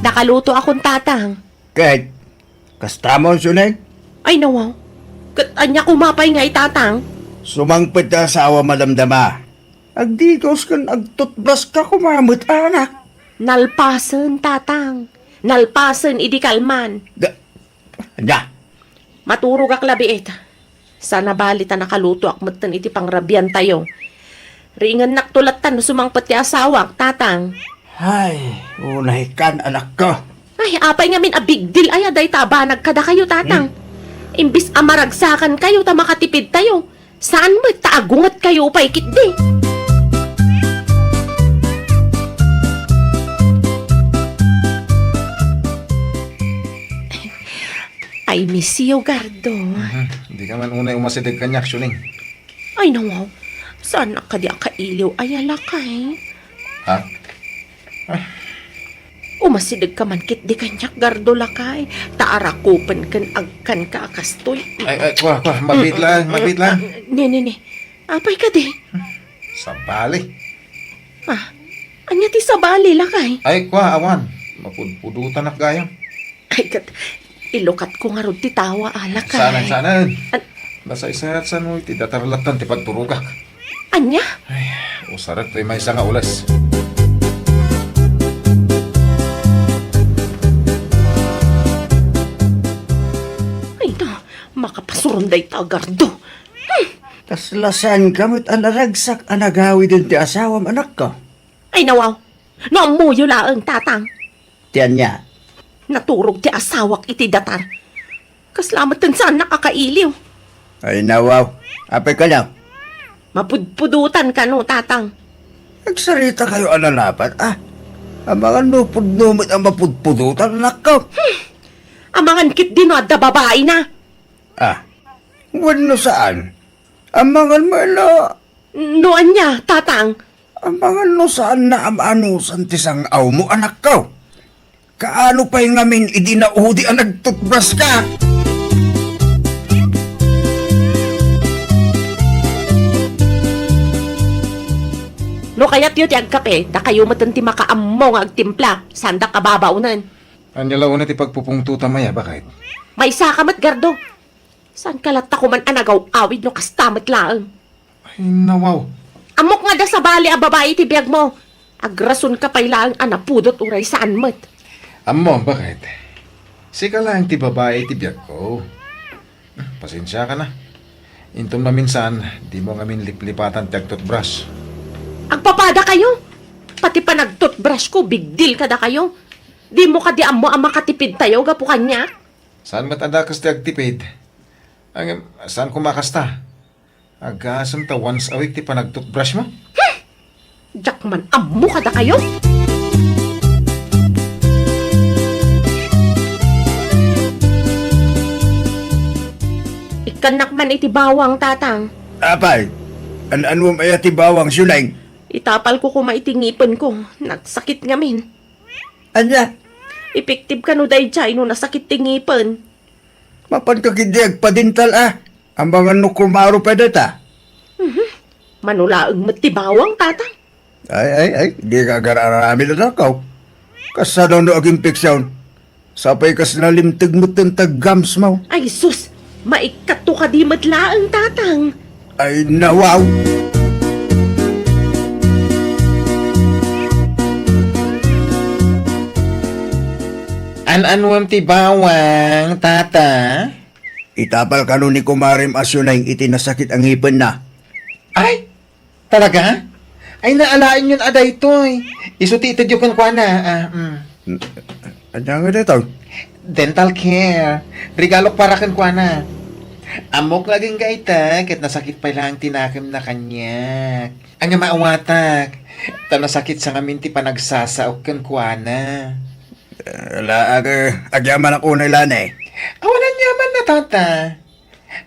Nakalutoakon, Tatang. Ket, kastamon, siuneng? Ay, nawaw. Ket ania koma pay ngay, Tatang? Sumangpet ti asawa, madamdama. Agdigaus ken agtutbras ka koma met, anak. Nalpasen, Tatang. Nalpasen idi kalman. Da-, da. Maturogak labiit. Saan a bale ta nakalutoak metten iti pangrabiantayo. Riingennakto latta no sumangpet ti asawak, Tatang. Ay, unaykan, anakko. Ay, apay ngamin a big deal aya dayta a banag kadakayo, Tatang? Hmm. Imbis a maragsakankayo ta makatipidtayo, saan met ta agungetkayo pay ketdi. I miss you, Gardo. Mhm. Dika man unay umasideg kaniak, siuneng. Ay, nawaw. Saan a kadi a kailiw aya, lakay? Ha? Ah. Umasideg ka man ketdi kaniak, Gardo, lakay. Ta arakupen ken agkanka a kastoy. Ay, ay, kua, kua, mabiit lang, mabiit lang. Ah, ne, ne, ne. Apay kadi? Sabali. Ah, ania ti sabali, lakay? Ay, kua, awan. Mapudpudotanak gayam. Ay, ket, ilukatko ngarud ti tawa, lakay. Saan, saan? An- Nasaysayat sano iti datar lattan ti pagturogak. Ania? Ay, usarek toy maysa nga ules. Ay, na, makapasuron dayta a Gardo. Hmm. Kasla saanka met a naragsak a nagawiden ti asawam, anakko? Ay, nawaw. No ammoyo laeng, Tatang. Ti ania? Naturog ti asawak iti datar. Kasla met ti saannak a kailiw. Ay, nawaw. Apay kano? Mapudpudotan kano, Tatang. Agsarita kayo a nalapat, ah. Amangan no pudno met a mapudpudotan, anakko. Hmm. Amangan ketdi no adda babaina. Ah. Wenno saan? Amangan met no No ania, Tatang? Amangan no saanna a maanusan ti sang-awmo, anakko. Kaano pay ngamin idi naudi a nagtutbras ka? No kayatyo ti agkape, dakayo metten ti makaammo nga agtimpla, saandak a babaonen. Ania la unay ti pagpupungtotam aya, baket? Maysaka met, Gardo. Saanka latta koman a nagaw-awid no kasta met laeng? Ay, nawaw. Ammok nga adda sabali a babai iti biagmo. Agrasonka pay laeng a napudot uray saan met. Ammom, baket? Sika laeng ti babai iti biagko. Pasensiaka na. Inton maminsan, dimo ngamin liplipatan ti agtutbras. Agpapadakayo? Ti panagtoothbrush ko, big deal kadakayo. Dimo kadi ammo a makatipid tayo gapu kaniak? Saan met a dakes ti agtipid? Ngem, saan koma a kasta? Agasem ta once a week ti panagtoothbrush mo? Diak man ammo kadakayo. Ikkannak man iti bawang, Tatang. Apay, an-anuem aya ti bawang, Siuneng? Itapal ko koma iti ngipen ko. Nagsakit ngamin. Ania? Epektibo kano daydiay no nasakit ti ngipen? Mapanka ketdi agpadental a. Amangan no kumaro pay dayta. Mhm. Mano laeng met ti bawang, Tatang? Ay, ay, ay, dika agar-aramid a dakkaw. Kasano no aginfection? Sapay kas nalimteg met ti gums mo. Ay sus! Maikkato kadi met laeng, Tatang. Ay, nawaw! An-anuem ti bawang, Tata? Itapal kano ni kumarem a Siuneng iti nasakit a ngipenna. Ay! Talaga? Ay, naalaenyon a daytoy. Isu ti itedyo kenkuana. Ah, mm. Ania nga daytoy? Dental care. Regalok para kenkuana. Ammok nga agingga ita, ket nasakit pay laeng ti nakemna kaniak. Ania, maawatak. Ta nasakit sa ngamin ti panagsasaok kenkuana. Eh, ala, ag-, agyamanak unay, Lani. Awan aniaman na, Tata.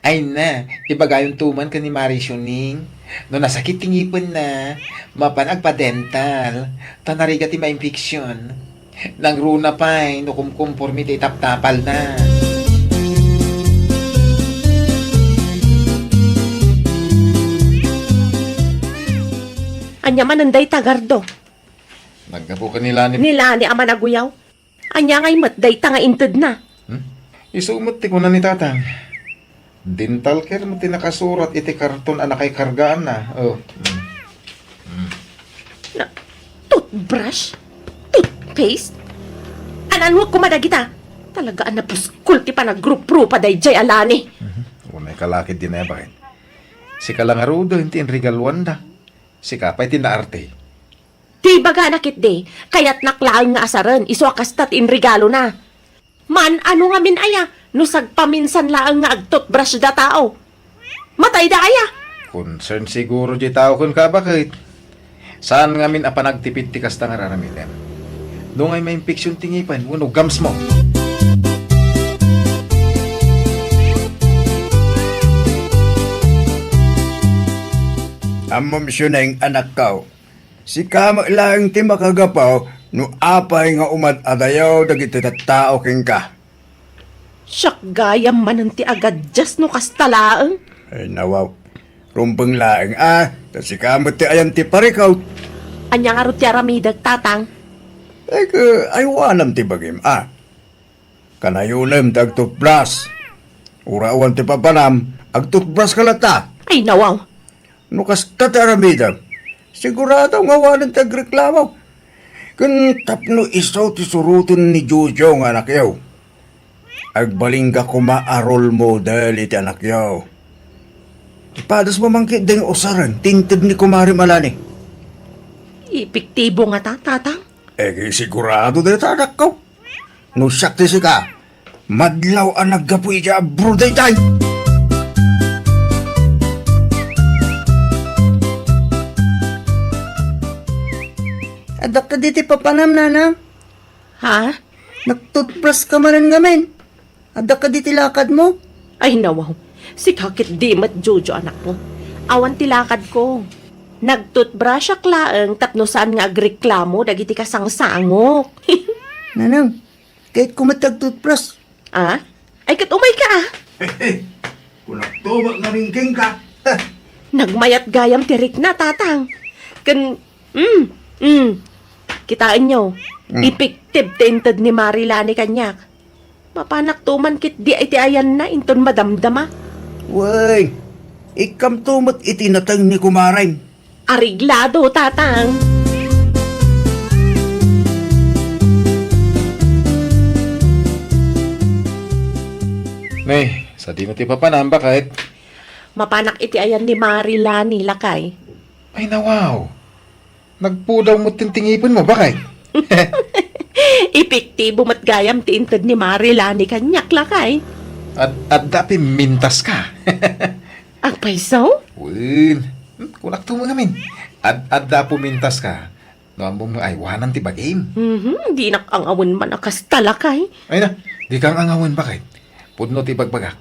Ay na, ibagayonto man ken ni Mari Siuneng. No nasakit ti ngipenna, mapan agpa-dental, ta narigat ti mainfection. Nangruna pay no kumkumpormi ti itaptapalna. Ania manen dayta, Gardo? Naggapu ken ni Lani. Ni Lani a managuyaw? Ania ngay met dayta nga intedna? Hmm? Isu met ti kuna ni Tatang. Dental care met ti nakasurat iti karton a nakaikargaanna. Oh. Hmm. Hmm. Na, toothbrush? Toothpaste? An-anuek koma dagita? Talaga a nabuskol ti panagruprupa daydiay a Lani. Mhm. Unay ka la ketdi naibain. Sika la ngaruden ti inregaluanda. Sika pay ti naarte. Ti ibagana ketdi, kayatnak laeng nga asaren, isu a kasta ti inregalona. Man-ano ngamin aya, no sagpaminsan laeng nga agtoothbrush da tao? Matayda aya? Concern siguro di tao kenka, baket. Saan ngamin a panagtipid ti kasta nga ar-aramidem. No ngay mainfection ti ngipen wenno gums mo. Ammom, Siuneng, anakko. Sika met laeng ti makagapu no apay nga umad-adayo dagiti tattao kenka. Siak gayam manen ti agadias no kasta laeng. Ay, nawaw. Rumbeng laeng a, ta sika met ti ayan ti parikut. Ania ngarud ti aramidek, Tatang? Ay, ka, aywanam ti bagim a. Kanayonem ti agtoothbrush. Uray awan ti papanam, agtoothbrush ka latta. Ay, nawaw. No kasta ti aramidem, sigurado nga awanen ti agreklamo. Ken tapno isu ti suroten ni Jojo nga anakyo, agbalinka koma a role model iti anakyo. Ipadasmo man ketdi nga usaren ti inted ni Kumare Malani. Epektibo ngata, Tatang? Eh, sigurado dayta, anakko. No siak ti sika, madlaw a naggapu idiay abroad daytay. Adda kadi ti papanam, Nanang? Ha? Nagtoothbrush ka manen ngamin. Adda kadi ti lakadmo? Ay, nawaw. Sika ketdi met, Jojo, anakko. Awan ti lakadko. Nagtoothbrushak laeng tapno saan nga agreklamo dagiti kasangsangok. Nanang, kayatko met ti agtoothbrush. Ah? Ay, ket umayka, ah. Kunakto met nga ringking ka. Nagmayat gayam ti rikna, Tatang. Ken, mm, mm. Kitaenyo, Mm. epektibo ti inted ni Mari Lani kaniak. Mapanakto man ketdi iti ayanna inton madamdama. Wen, ikkamto met iti nateng ni kumarem. Areglado, Tatang. Ne, sadino ti papanam, baket? Mapanak iti ayan ni Mari Lani, lakay. Ay, nawaw. Nagpudaw met ti ngipenmo, bakay? Epektibo met gayam ti inted ni Mare Lani kaniak, lakay. Ad-, adda pimintas ka. Agpayso? Wen, hmm, kunak to ngamin. Ad-, adda pumintas ka. No ammom nga aywanan ti bagim. Mhm, dinak angawen man a kasta, lakay. Ay na, di kang angawen, bakay? Pudno ti bagbagak.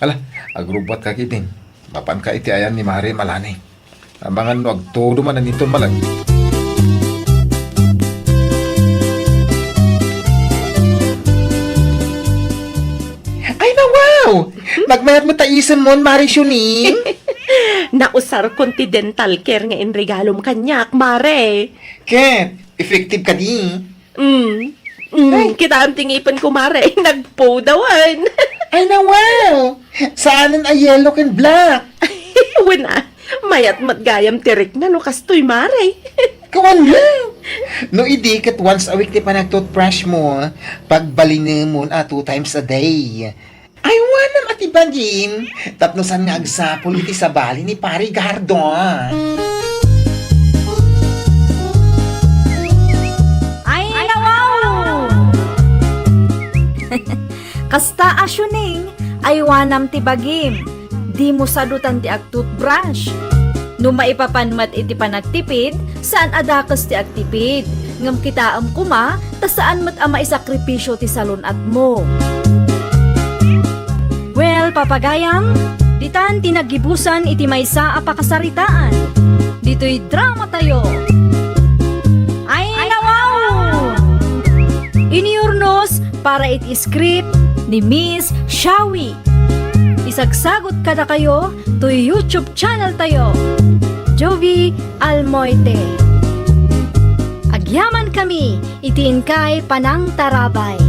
Ala, agrubbat ka ketdin. Mapan ka iti ayan ni Mare Lani. Amangan no agtudo man a niton malag. Ay, na, wow! Nagmayat met ta isemon, Mare Shuning. Nausarkon ti dental care nga inregalom kaniak, Mare. Ket, effective kadi? Mm. Mm, ay. Kitaem ti ngipenko, Mare. Nagpudawan. Ay, na, wow! Saanen a yellow ken black. Wen a, mayat met gayam ti rikna no kastoy, Mare. Kawan lang. No idi ket once a week ti panag-toothbrush mo, pagbalinemon a two times a day. Aywanam a ti bagim, tapno saan nga agsapul iti sabali ni Pari Gardo. Ay, nawaw! Kasta a Shuning, aywanam ti bagim. Dimo sadutan ti ag-toothbrush. No maipapan met iti panagtipid, saan a dakes ti agtipid. Ngem kitaem koma, ta saan met a maisakripisio ti salun-atmo. Well, papagayam, ditan ti naggibusan iti maysa a pakasaritaan. Ditoy drama tayo. Ay, nawaw! Iniurnos para iti script ni Miss Shawi. Isagsagut kadakayo toy YouTube channel tayo, Jovie Almoite. Agyaman kami iti inkay panangtarabay.